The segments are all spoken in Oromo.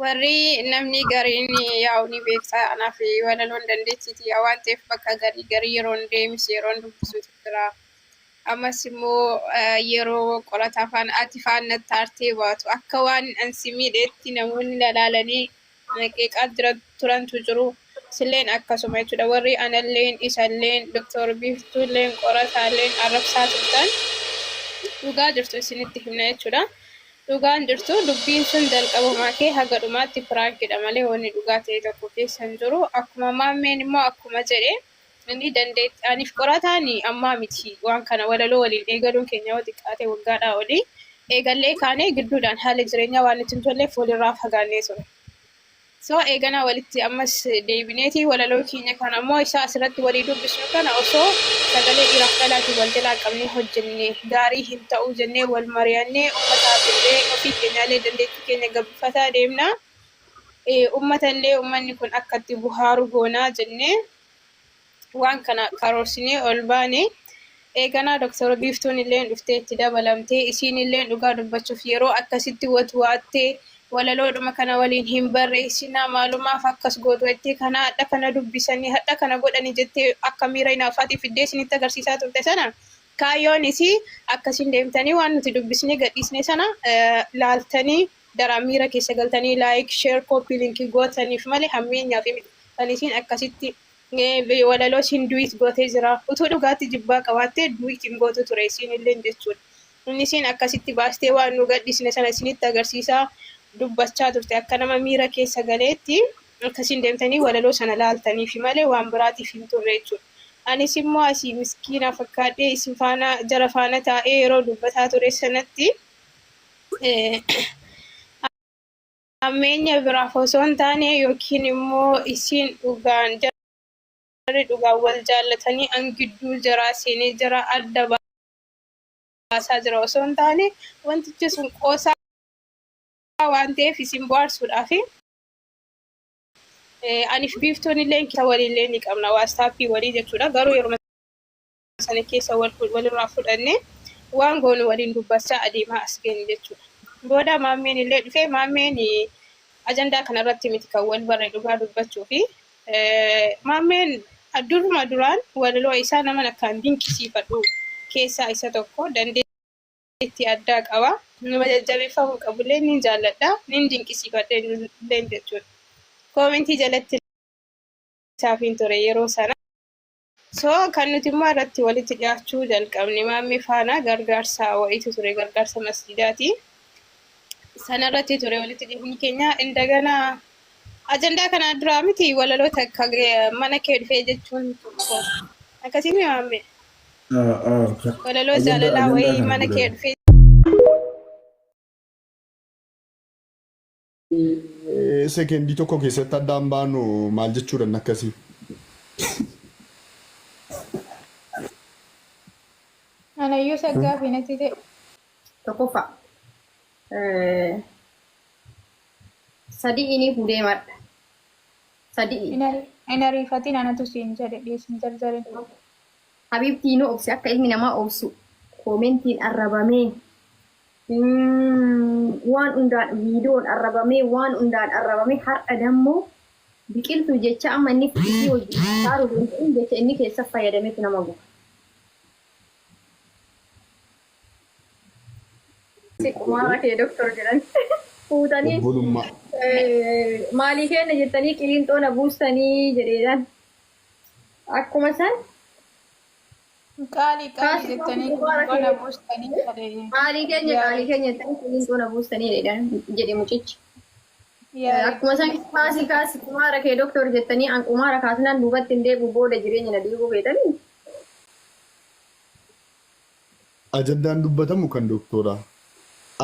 Warri namni gariin yaa'u ni beekta anaaf walaloon dandeettiiti yaa waan ta'eef bakka garii garii yeroon deemis yeroon dubbisuutu jira. Ammas immoo yeroo qorataa faana ati faan natti aartee baatu akka waan an si miidheetti namoonni na laalanii na qeeqaa jira turantu jiru. Silleen akkasuma jechuudha. Warri analleen isalleen Doktor Biiftuulleen qorataalleen arrabsaa turtan dhugaa jirtu isinitti himna jechuudha. Dhugaan jirtu dubbiin sun jalqabumaa kee haga dhumaatti piraankidha malee wanni dhugaa ta'e tokko keessa hin jiru. Akkuma maammeen immoo akkuma jedhe inni dandeetti aniif qorataan ammaa miti waan kana walaloo waliin eegaluun keenya yoo xiqqaate waggaadhaa olii eegallee kaanee gidduudhaan haalli jireenyaa waan nutti hin tolleef walirraa fagaannee ture. So eeganaa walitti ammas deebineeti walaloo keenya kana ammoo isaa asirratti walii dubbisnu kana osoo sagalee dhiiraaf dhalaatiin wal jalaa qabnee hojjenne gaarii hin ta'uu jennee wal mari'annee ummataaf illee ofii keenyaallee dandeettii keenya gabbifataa deemna. Ummata illee ummanni kun akka itti buhaaru goonaa jennee waan kana karoorsinee ol baane. Eeganaa Doktor Biiftuun illeen dhuftee itti dabalamtee isiin illeen dhugaa dubbachuuf yeroo akkasitti watwaattee walaloodhuma kana waliin hin barreessinaa maalumaaf akkas gootu jettee kana hadha kana dubbisanii hadha kana godhani jettee akka miira hinaaffaatii fiddee isinitti agarsiisaa turte sana kaayyoon isii akkasiin deemtanii waan nuti dubbisnee gadhiisne sana laaltanii daraan miira keessa galtanii like share copy link gootaniif malee hammeenyaaf miti kan isiin akkasitti walaloo isiin duet gootee jira. Utuu dhugaatti jibbaa qabaattee duet hin gootu ture isiin illeen jechuudha. Inni isiin akkasitti baastee waan nu gadhiisne sana isinitti agarsiisaa dubbachaa turte akka nama miira keessa galeetti akkasiin deemtanii walaloo sana laaltaniifi malee waan biraatiif hin turre jechuudha. Anis immoo asii miskiina fakkaadhee isin faana jara faana taa'ee yeroo dubbataa ture sanatti Hammeenya biraaf osoo hin taane yookiin immoo isiin dhugaan jarri dhugaan wal jaallatanii an gidduu jaraa seenee jara adda baasaa jira osoo hin taane wantichi sun qoosaa waan ta'eef isin bohaarsuudhaafi. Anif Biiftuun illee keessa waliillee ni qabna waastaappii walii jechuudha garuu yeruma sana keessa wal walirraa fudhanne waan goonu waliin dubbachaa adeemaa as geenye jechuudha. Booda maammeen illee dhufee maammeen ajandaa kanarratti miti kan wal barre dhugaa dubbachuu fi maammeen duruma duraan walaloo isaa naman akkaan dinqisiifadhu keessaa isa tokko dandeettii addaa qaba. Nama jajjabeeffamuu qabullee nin jaalladha nin dinqisiifadha illee jechuudha. Koomentii jalatti isaafiin ture yeroo sana. So kan nuti immoo irratti walitti dhiyaachuu jalqabne maammee faana gargaarsa wayiitu ture gargaarsa masjidaati. Sanarratti ture walitti dhufni keenya indagana ajandaa kana duraa miti walaloo takka mana kee dhufee jechuun tokko akkasii mi maammee walaloo Ajandaa jaalalaa ajandaa wayii kana mana dura. kee dhufee Sekendii tokko keessatti addaan baanu maal jechuudha inni akkasii? Anayyuu saggaa fi natti ta'e. Tokkoffaa. Sadii inii fuudhee madha. Sadii. Hin ariifatin anatu siin jedhe dhiis hin jarjarin. Habiibtii nu obsi akka ilmi namaa obsu koomentiin arrabamee Waan hundaan viidiyoon arrabamee waan hundaan arrabamee har'a dammoo biqiltuu jecha amma inni isii hojii saaruu hin ta'in jecha inni keessa fayyadametu nama guba. Si qumaara kee doktor jedhan fuutanii Obbolummaa. maalii kenna jettanii qilinxoo na buustanii jedheedhaan akkuma san Qaalii qaalii Kaasi jettanii qumaara qilinxoo na kee buustanii jedhe. Qaalii keenya qaalii Yaarii keenya jettanii qilinxoo na buustanii jedheedhaan jedhe mucichi. yaarii. Akkuma san kaasi kaasi qumaara kee doktor jettanii an qumaara kaasnaan duubatti hin deebi'u booda jireenya na diiguu feetanii. Ajandaan dubbatamu kan doktoraa.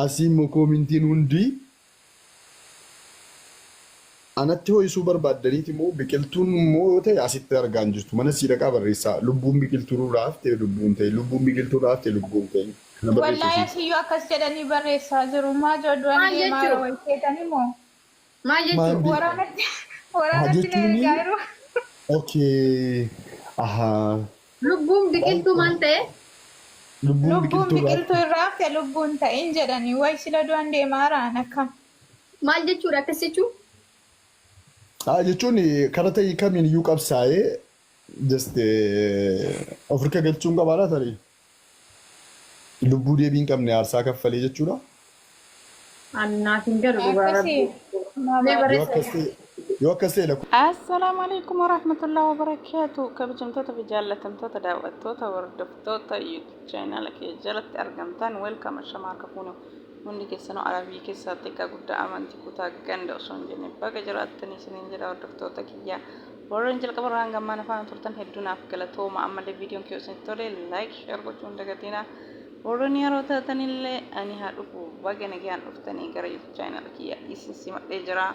Asii immoo koomintiin hundi Anatti ho'isuu barbaaddaniiti moo biqiltuun immoo yoo ta'e asitti argaa hin jirtu. Mana sii dhaqaa barreessaa. Lubbuun biqiltuu nurraa hafte lubbuun ta'e. Lubbuun biqiltuu irraa hafte lubbuun ta'e. Kana barreessa Wallaahi isii. asiyyuu akkas jedhanii barreessaa jiru. Maa joodduwan Maal deemaa jechuu? yeroo wayiteetani moo? Maal Maal jechuu? bi Waraanatti haa waraanatti na jechuuni ergaa jiru. okay ahaa Lubbuun biqiltuu maal ta'e? lubbuun Lubbuun biqiltuu irraa biqiltuu hafte. irraa hafte lubbuun ta'in jedhanii way sila du'an deemaa raan akkam. Maal jechuudha akkas jechuun? Haa jechuun karaa ta'e kamiin iyyuu qabsaa'ee just Afrika galchuun qabaadha tarii. Lubbuu deebii hin qabne aarsaa kaffalee jechuudha. Annaaf hin galu dhugaa Akkasii rabbi. naa Mee Yoo barreessa. akkas ta'e yoo akkas ta'e lakkoofsa. Assalaamu alaikum warahmatullahi wabarakaatu. Kabajamtoota fi jaallatamtoota daawwattoota hordoftoota YouTube channel kee jalatti argamtan, welcome, ashamaa harka fuune hundi keessanuu, Arabii keessaa xiqqaa guddaa, amantii, kutaa, ganda osoo hin jenne, baga jiraattanii isiniin jedha. Hordoftoota kiyya warreen jalqaba irraa hanga ammaa na faana turtan, hedduu naaf galatooma. Ammallee viidiyoon kee isinitti tole like, share gochuu hin dagatinaa. Warreen yeroo taatanillee ani haa dhufu, baga nagaan dhuftanii gara YouTube channel kiyya isin simadhee jira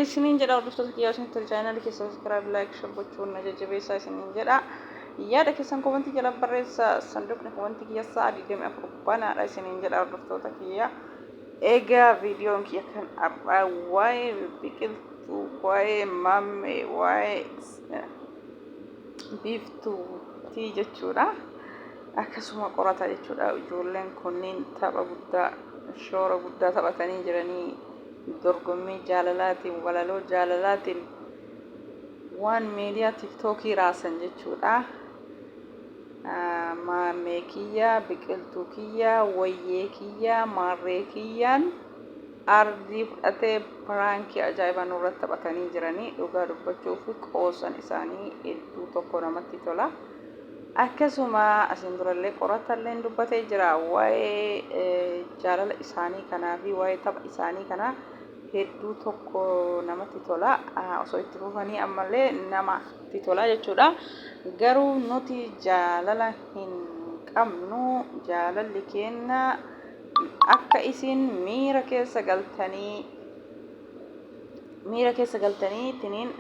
isiniin jedha. Hordoftoota kiyya, isinitti tole channel keessa subscribe, like, share gochuun na jajjabeessaa isiniin jedha. Yaada keessan komantii jala barreessa. Sanduuqni komantii kiyya sa'a 24 banaadha isiniin jedha. Hordoftoota kiyya, egaa viidiyoon kiyya kan har'aa waa'ee biqiltuu, waa'ee maammee, waa'ee biiftuutii jechuudha. Akkasuma qorata jechuudha. Ijoolleen kunniin tapha guddaa, shoora guddaa taphatanii jiranii, dorgommii jaalalaatiin, walaloo jaalalaatiin waan miidiyaa tiktookii raasan jechuudha. Maammee kiyya, biqiltuu kiyya, wayyee kiyya, maarree kiyyaan ardii fudhatee piraankii ajaa'ibaa nurratti taphatanii jiranii. Dhugaa dubbachuu fi qoosan isaanii hedduu tokko namatti tola. Akkasuma asiin durallee qoratalleen dubbatee jira waa'ee jaalala isaanii kanaa fi waa'ee tapha isaanii kanaa. Hedduu tokko namatti tola. Osoo itti fufanii ammallee namatti tola jechuudha. Garuu nuti jaalala hin qabnu. Jaalalli keenya akka isin miira keessa galtanii, miira keessa galtanii tiniin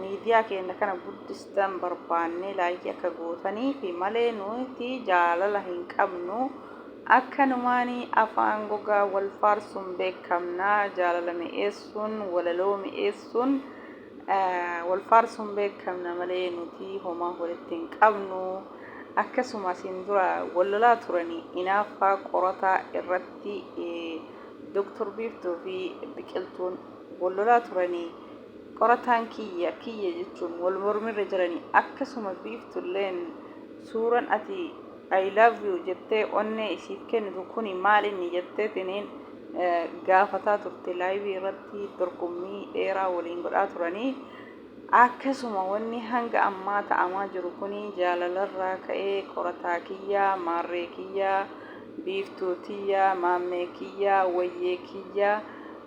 miidiyaa keenya kana guddistan barbaannee laayikii akka gootanii fi malee nuti jaalala hin qabnu. Akkanumaanii afaan gogaa wal faarsuun beekamna. Jaalala mi'eessuun, walaloo mi'eessuun, wal faarsuun beekamna malee nuti homaa walitti hin qabnu. Akkasuma asiin dura wal lolaa turanii inaaffaa qorataa irratti Doktor Biiftuu fi Biqiltuun wal lolaa turanii, qorataan kiyya kiyya jechuun wal mormirra jiranii. Akkasuma Biiftulleen suuran ati "I love you" jettee onnee isiif kennitu kuni maal inni jetteetiniin gaafataa turte. Laayivii irratti dorgommii dheeraa waliin godhaa turanii. Akkasuma wanni hanga ammaa ta'amaa jiru kuni jaalalarraa ka'ee qorataa kiyya, maarree kiyya, biiftuu tiyya, maammee kiyya, wayyee kiyya,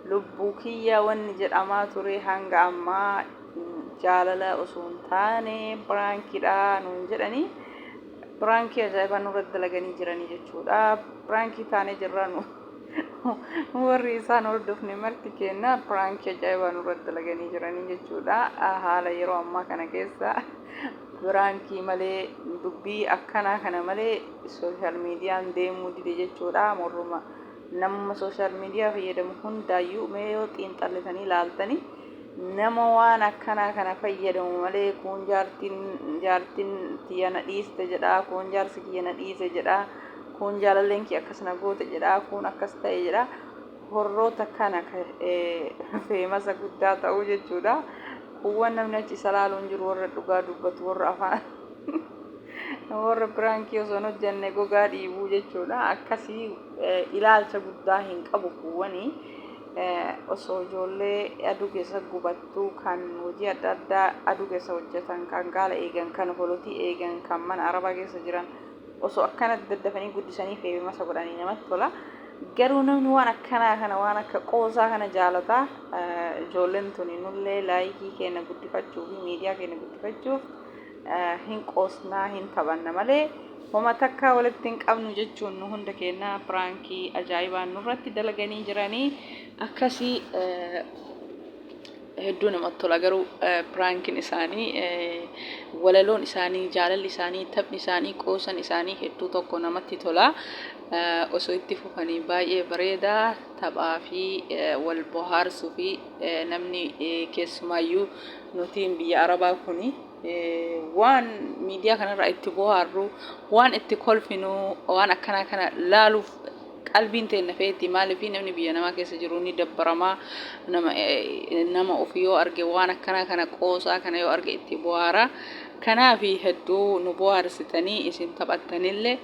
lubbuu kiyya wanni jedhamaa ture hanga ammaa jaalala osoo hin taane piraankiidha nuun jedhanii, piraankii ajaa'ibaa nurratti dalaganii jiranii jechuudha. Piraankii taanee jirra nu. Warri isaan hordofne marti keenya piraankii ajaa'ibaa nurratti dalaganii jiranii jechuudha. Haala yeroo ammaa kana keessa piraankii malee, dubbii akkanaa kana malee sooshaal miidiyaan deemuu dide jechuudha. Morruma nama sooshaal miidiyaa fayyadamu hundaayyuu mee yoo xiinxallitanii ilaaltanii, nama waan akkanaa kana fayyadamu malee, kuun jaartiin jaartiin tiyya na dhiiste jedha, kuun jaarsi kiyya na dhiise jedha, kuun jaalalleen kiyya akkas na goote jedha, kuun akkas ta'e jedha. Horroota kana feemasa guddaa ta'uu jechuudha. Kuuwwan namni achi isa laalu hin jiru, warra dhugaa dubbatu, warra afaan, warra piraankii osoo hin hojjenne gogaa dhiibuu jechuudha. Akkasii ilaalcha guddaa hin qabu kuuwwanii. Osoo ijoollee aduu keessa gubattu, kan hojii adda addaa aduu keessa hojjetan, kan gaala eegan, kan holotii eegan, kan mana arabaa keessa jiran osoo akkanatti daddafanii guddisanii feemasa godhanii namatti tola. Garuu namni waan akkanaa kana, waan akka qoosaa kana jaalata. Ijoolleen tuni nullee laayikii keenya guddifachuu fi miidiyaa keenya guddifachuuf hin qoosnaa, hin taphanna malee homa takka walitti hin qabnu jechuun nu hunda keenya piraankii ajaa'ibaan nurratti dalaganii jiranii. Akkasii hedduu namatti tola. Garuu piraankiin isaanii, walaloon isaanii, jaalalli isaanii, taphni isaanii, qoosan isaanii hedduu tokko namatti tola. Osoo itti fufanii baay'ee bareeda. Taphaa fi wal bohaarsuu fi namni keessumaayyuu nutiin biyya arabaa kuni waan miidiyaa kanarraa itti bohaarru, waan itti kolfinu, waan akkanaa kana laaluuf Qalbiin teenna feeti maaliif namni biyya namaa keessa jiru ni dabbarama nama nama ofii yoo arge waan akkanaa kana qoosaa kana yoo arge itti bohaara. Kanaaf hedduu nu bohaarsitanii isin taphattanillee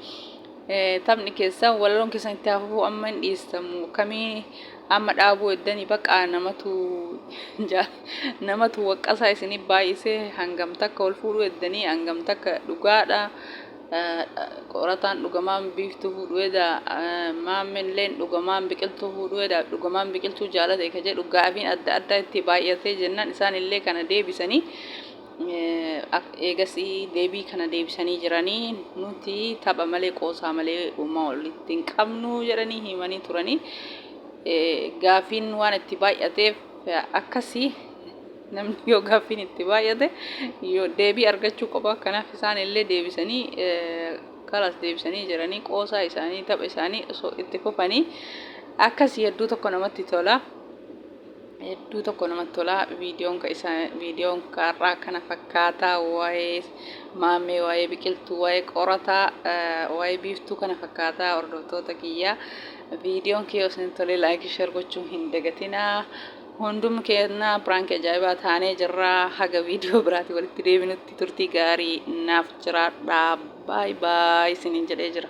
taphni keessan walaloon keessan itti haa fufuu amma hin dhiistamu kamii amma dhaabuu eddanii baqa namatu namatu waqqasaa isinii baay'isee hangam takka wal fuudhuu eddanii hangam takka dhugaadha qorataan dhugamaan biiftuu fuudhuu eda maammilleen dhugamaan biqiltuu fuudhuu eda dhugamaan biqiltuu jaalate ka jedhu gaafiin adda addaa itti baay'atee jennaan isaan illee kana deebisanii Eegasii deebii kana deebisanii jiranii nuti tapha malee qoosaa malee uumaa walitti hin qabnu jedhanii himanii turanii. Gaafiin waan itti baay'ateef akkasii namni yoo gaaffiin itti baay'ate yoo deebii argachuu qofa kanaaf isaan illee deebisanii kalas deebisanii jiranii qoosaa isaanii tapha isaanii osoo itti fufanii akkasii hedduu tokko namatti tola. Hedduu tokko namatti tola. Viidiyoon ka isa viidiyoon kaarraa kana fakkaata waa'ee maammee waa'ee biqiltuu waa'ee qorataa waa'ee biiftuu kana fakkaata hordoftoota kiyya. Viidiyoon kiyya isin tole laayikii sheer gochuu hin dagatinaa. Hundum keenya piraankii ajaa'ibaa taanee jirra. Haga viidiyoo biraatii walitti deebinutti turtii gaarii naaf jiraadhaa. Baay baay isiniin jedhee jira.